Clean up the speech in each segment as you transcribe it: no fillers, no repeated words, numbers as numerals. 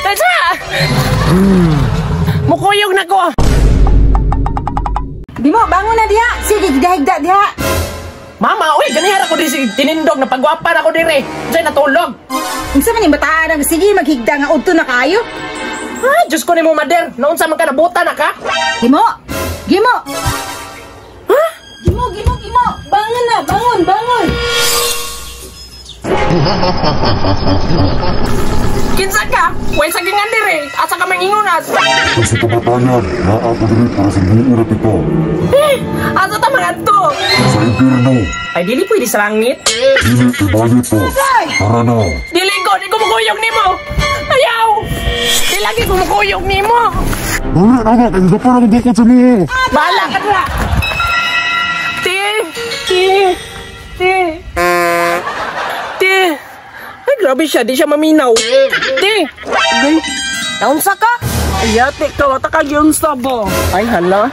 Tadya! Mukuyog na ko! Gimo, bangon na diha. Sige, higda-higda diha. Mama, uy, ganihara ko di si tinindog na pagwapan ako dire. Diyan natulog. Unsa man yung bataan ang sige maghigda nga udto na kayo? Ay, Diyos ko ni mo, mader. Noon sa man ka nabuta na ka? Gimo! Gimo! Ha? Gimo, gimo, gimo! Bangon na, bangon, bangon! Kinsa ka? Way sa gingan dire. Asa ka mangingunas? Sa kamatayan, naa ko diri para sa buo kita. Eh, asa ta mga to? Sa impyerno. Ay, dili pwede sa langit. Dili ibali pa. Tara na. Dili ko, di ko mukuyog nimo. Ayaw! Di lagi ko mukuyog nimo. Dili na kay pa na bukod sa mo. Bahala ka na. Ti, ti, ti, ti. Ay, grabe siya. Di siya maminaw. Ti! Ay, naunsa ka? Ay, ate ka. Wata ka giunsa ba? Ay, hala.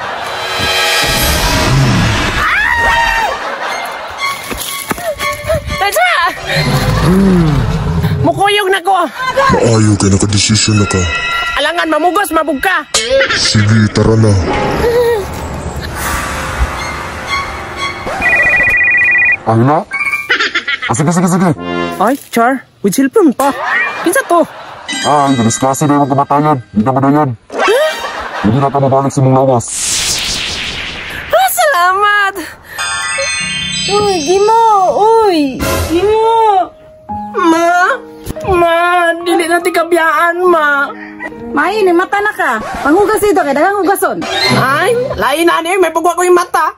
Tadya! Mukuyog na ko. Maayo kay nakadesisyon na ka. Alangan, mamugos, mabug ka. Sige, tara na. Ay na? Ah, sige, sige, sige. Ay, Char. With cellphone pa. Kinsa to? Ay, nadisklase na yung kamatayan. Hindi na madayan. Hindi na ka mabalik sa mong lawas. Ah, salamat! Uy, Gimo! Uy! Gimo! Ma! Ma! Dili na ti kabiyaan, ma! May, ni mata na ka. Panghugas dito kay daghang hugason. Ay, lain na ni, may pagwa ko yung mata.